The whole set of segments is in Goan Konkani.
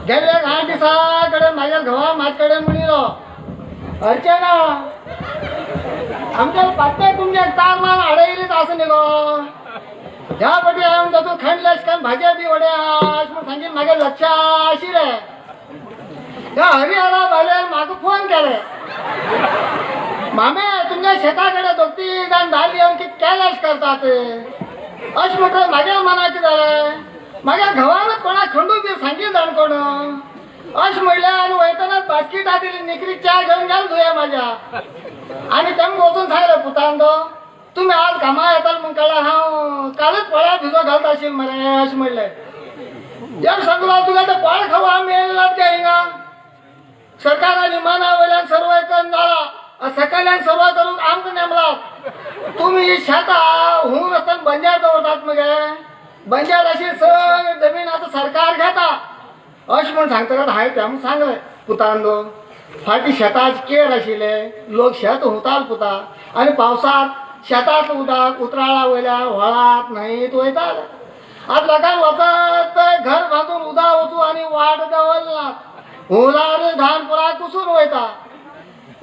गेल्ले 8 दिसा कडेन म्हाज्या घोवा म्हाजे कडेन म्हणिल्लो अर्चना आमच्या पात्ते तुमच्या तार मार आडयलीच आसा न्ही गो ह्या पटी हांवें तातूंत खंडलेश कारण भाजये बी वडे अशें म्हूण सांगीन म्हागे लक्ष आशिल्लें. ह्या हरिहरा बायलेन म्हाका फोन केले मामे तुमच्या शेता कडेन दोग तीग जाण दाल येवन कितें केलेश करतात अशें म्हणटकच म्हाज्या मनाक कितें जालें म्हाज्या घोवानच कोणाक खंडू बी सांगी जाण कोण अशें म्हणलें आनी वयतनाच बास्किटां दिली निकरी च्या घेवन गेलो धुया म्हाज्या आनी तेमकां वचून सांगलें पुतान तो तुमी आज कामा येताले म्हूण कळ्ळें हांव कालच पोळ्या भिजो घालता आशिल्लें मरे अशें म्हणलें. एक सांगू लागलो तुका ते पोळे खाऊ आमी येयले नात काय हिंगा सरकारान विमाना वयल्यान सर्वे करून जाला सकयल्यान सर्वे करूंक आमकां नेमलात तुमी शेतां हून आसतना बंजार दवरतात मगे बंजार अशी सगळी जमीन आतां सरकार घेता अशें म्हूण सांगता हांवें तें सांगलें पुतान फाटीं शेताचे केर आशिल्ले लोक शेत हुंवताले पुता आनी पावसांत शेतांत उदक उतराळा वयल्या व्हळांत न्हंयेंत वयताले. आतां लोकांक वचत थंय घर बांदून उदक वचूं आनी वाट दवरनात हुंवलार धान पुराय कुसून वयता.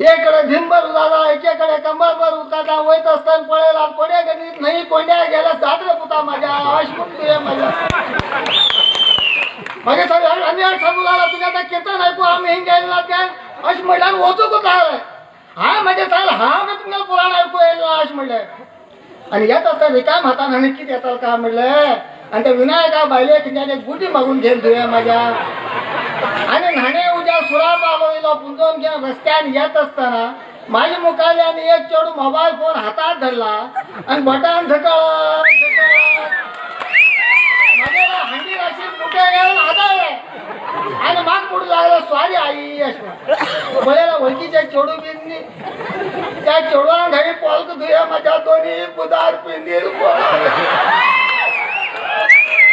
एक कडेन धिंबर उदक एके कडेन कंबरभर उदकांतल्यान वयता आसतना पळयला कोड्या गणीत न्हंय कोंड्या गेल्या जात रे पुता म्हाज्या अशें म्हूण तुवें म्हाज्या मागीर सगळे आनी एक सांगू लागला तुज्या तें किर्तन आयकू आमी हिंग गेले नात काय अशें म्हणल्यार वचूंकच लागलें. हांवें म्हाजें सांगलें हांव काय तुमगेलें पुराण आयकू येयलें ना अशें म्हणलें. आनी येता आसतना रिकाम हातान आनी कितें येतालें काय म्हणलें आनी त्या विनायका बायले खंयच्यान एक गुटी मागून घेवन धुया म्हाज्या आनी न्हाणे उज्या सुरा पालो इलो पुंजोवन घेवन रस्त्यान येत आसतना म्हाज्या मुखाल्यान एक चेडूं मोबायल फोन हातात धरला आनी बोटान झकळ झकळ म्हागेल्या हांडीर अशी मुठे घेवन आदळ्ळें आनी म्हाका म्हणूंक लागलो सॉरी आई अशें म्हण. पळयल्यार वळखीचें चेडूं बी न्ही. त्या चेडवान घाई पोलक धुया म्हाज्या दोनी बुदार पिंदीर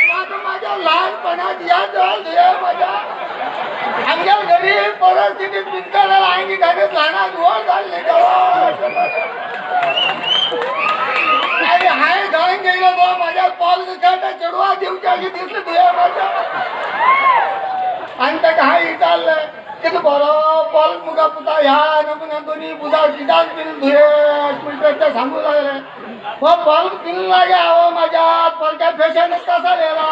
म्हाका म्हाज्या ल्हानपणांत याद जाल धुया म्हाज्या आमच्या गरीब परिस्थितीत पिंजकाराला आंगी घालत ल्हानात व्हड जाल्ले आणि हांवें घालून गेलो गो म्हाज्या पोलक काडटा चेडवा दिवचे अशें दिसलें धुया म्हाज्या आनी ताका हांवें विचारलें कितें बरो पोलक मुगा पुता ह्या नमुन्यान दोनी बुदार कित्याक पिन धुये अशें म्हणटा ते सांगू लागले हो पोलक पिनला गे हांव म्हाज्या पोलक्या फॅशन कसा येयला.